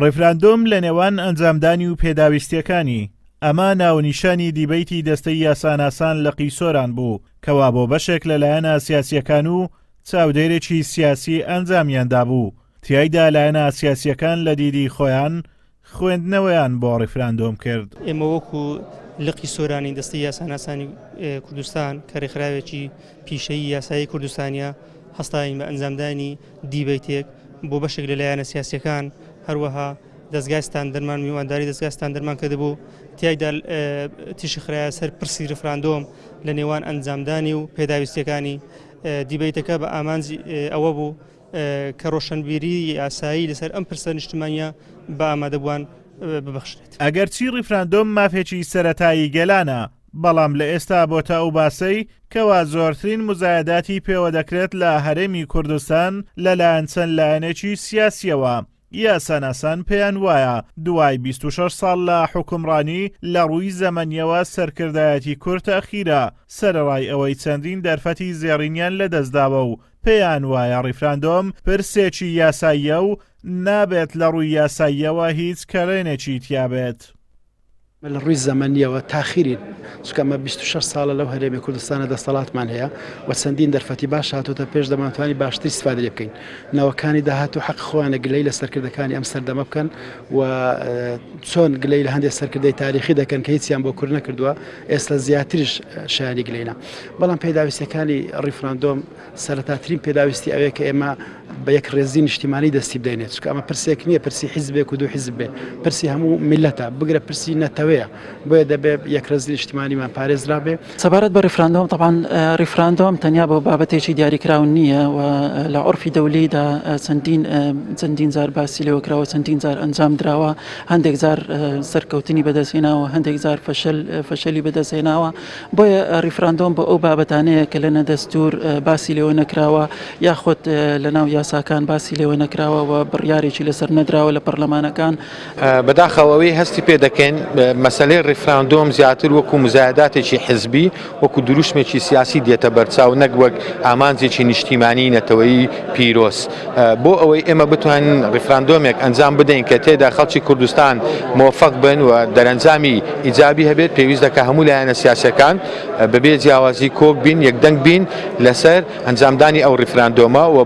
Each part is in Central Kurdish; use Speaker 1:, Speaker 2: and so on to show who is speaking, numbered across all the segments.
Speaker 1: ڕیفراندۆم لە نێوان ئەنجامدانی و پێداویستیەکانی، ئەمە ناونیشانی دیبەیتی دەستەی یاساناسان لقی سۆران بوو کەوا بۆ بەشێک لە لایەنە سیاسیەکان و چاودێرێکی سیاسی ئەنجامیان دابوو، تیایدا لایەنە سیاسیەکان لە دیدی خۆیان خوێندنەوەیان بۆ ڕیفراندۆم کرد.
Speaker 2: ئێمە وەکو لقی سۆرانی دەستەی یاساناسانی کوردستان کە رێکخراوێکی پیشەیی یاسایی کوردستانیە هەستاین بە ئەنجامدانی دیبەیتێک بۆ بەشێک لە لایەنە سیاسیەکان، هەروەها دەزگای ستاندەرمان میوانداری دەزگای ستاندەرمان کردبوو، تیایدا تیشک خرایە سەر پرسی ریفراندۆم لە نێوان ئەنجامدانی و پێداویستیەکانی. دیبەیتەکە بە ئامانجی ئەوە بوو کە ڕۆشنبیری یاسایی لەسەر ئەم پرسە نیشتمانیە بە ئامادەبووان ببەخشرێت.
Speaker 1: ئەگەرچی ڕیفراندۆم مافێکی سەرەتایی گەلانە، بەڵام لە ئێستا بۆتە ئەو باسەی کەوا زۆرترین موزایەداتی پێوە دەکرێت لە هەرێمی کوردستان لەلایەن چەند لایەنێکی سیاسیەوە. یاساناسان پێیان وایە دوای 26 ساڵ لە حوکمڕانی لە ڕووی زەمەنیەوە سەرکردایەتی کورد تەئخیرە، سەرەڕای ئەوەی چەندین دەرفەتی زێڕینیان لەدەستداوە و پێیان وایە ڕیفراندۆم پرسێکی یاساییە و نابێت لە ڕووی یاساییەوە هیچ کەلێنێکی تیابێت.
Speaker 3: لە ڕووی زەمەنیەوە تاخیرین، چونکە ئەمە 26 ساڵە لەو هەرێمی کوردستانە دەستەڵاتمان هەیە و چەندین دەرفەتی باش هاتۆتە پێش دەمانتوانی باشتر ئیستفادە لێ بکەین. نەوەکانی داهاتوو حەق خۆیانە گلەیی لە سەرکردەکانی ئەم سەردەمە بکەن و چۆن گلەیی لە هەندێک سەرکردەی تاریخی دەکەن کە هیچیان بۆ کورد نەکردووە، ئێستا زیاتریش شایانی گلەیینە. بەڵام پێداویستیەکانی ڕیفراندۆم سەرەتاترین پێداویستی ئەوەیە کە ئێمە بە یەکڕێزی نیشتیمانی دەستی بدەینێ، چونکە ئەمە پرسێک نییە پرسی حیزبێک و دوو حیزب بێ، پرسی هەموو میللەتە، بگرە پرسی نەتەوەیە، بۆیە دەبێ یەکڕێزی نیشتیمانیمان پارێزرابێ.
Speaker 4: سەبارەت بە ڕیفراندۆم، تەبعەن ڕیفراندۆم تەنیا بۆ بابەتێکی دیاریکراو نییە و لە عورفی دەولیدا چەندین چەندین جار باسی لێوە کراوە، چەندین جار ئەنجام دراوە، هەندێک جار سەرکەوتنی بەدەستهێناوە، هەندێک جار فەشەل فەشەلی بەدەستهێناوە. بۆیە ڕیفراندۆم بۆ ئەو بابەتانەیە کە لە نەدەستور باسی لێوە نەکراوە یاخود لەناو یاساکان باسی لێوە نەکراوە و بڕیارێکی لەسەر نەدراوە لە پەرلەمانەکان.
Speaker 5: بەداخەوە ئەوەی هەستی پێ دەکەین مەسەلەی ڕیفراندۆم زیاتر وەکو مزایەداتێکی حزبی وەکو دروشمێکی سیاسی دێتە بەرچاو نەک وەک ئامانجێکی نیشتیمانی نەتەوەیی پیرۆز. بۆ ئەوەی ئێمە بتوانین ڕیفراندۆمێک ئەنجام بدەین کە تێدا خەڵکی کوردستان مۆفەق بن و دەرەنجامی ئیجابی هەبێت پێویست دەکات هەموو لایەنە سیاسیەکان بەبێ جیاوازی کۆک بین یەکدەنگ بین لەسەر ئەنجامدانی ئەو ڕیفراندۆمە و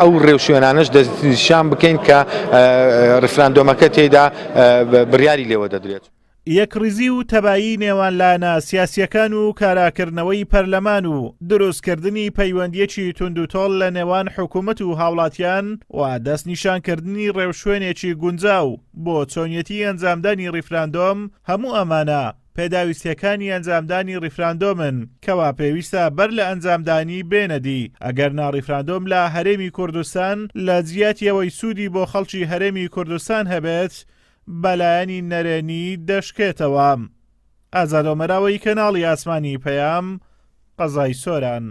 Speaker 5: ئەو ڕێوشوێنانەش دەستنیشان بکەین کە ڕیفراندۆمەکە تێدا بڕیاری لێوە دەدرێت.
Speaker 1: یەکڕیزی و تەبایی نێوان لایەنە سیاسییەکان و کاراکردنەوەی پەرلەمان و دروستکردنی پەیوەندییەکی توندوتۆڵ لە نێوان حکومەت و هاوڵاتیان و دەستنیشانکردنی ڕێوشوێنێکی گونجاو بۆ چۆنیەتی ئەنجامدانی ڕیفراندۆم، هەموو ئەمانە پێداویستییەکانی ئەنجامدانی ڕیفراندۆمن کەوا پێویستە بەر لە ئەنجامدانی بێنەدی، ئەگەرنا ڕیفراندۆم لە هەرێمی کوردستان لە جیاتی ئەوەی سوودی بۆ خەڵکی هەرێمی کوردستان هەبێت، بەلایەنی نەرێنی دەشکێتەوە. ئازاد ئۆمەراوەی کەناڵی ئاسمانی پەیام، قەزای سۆران.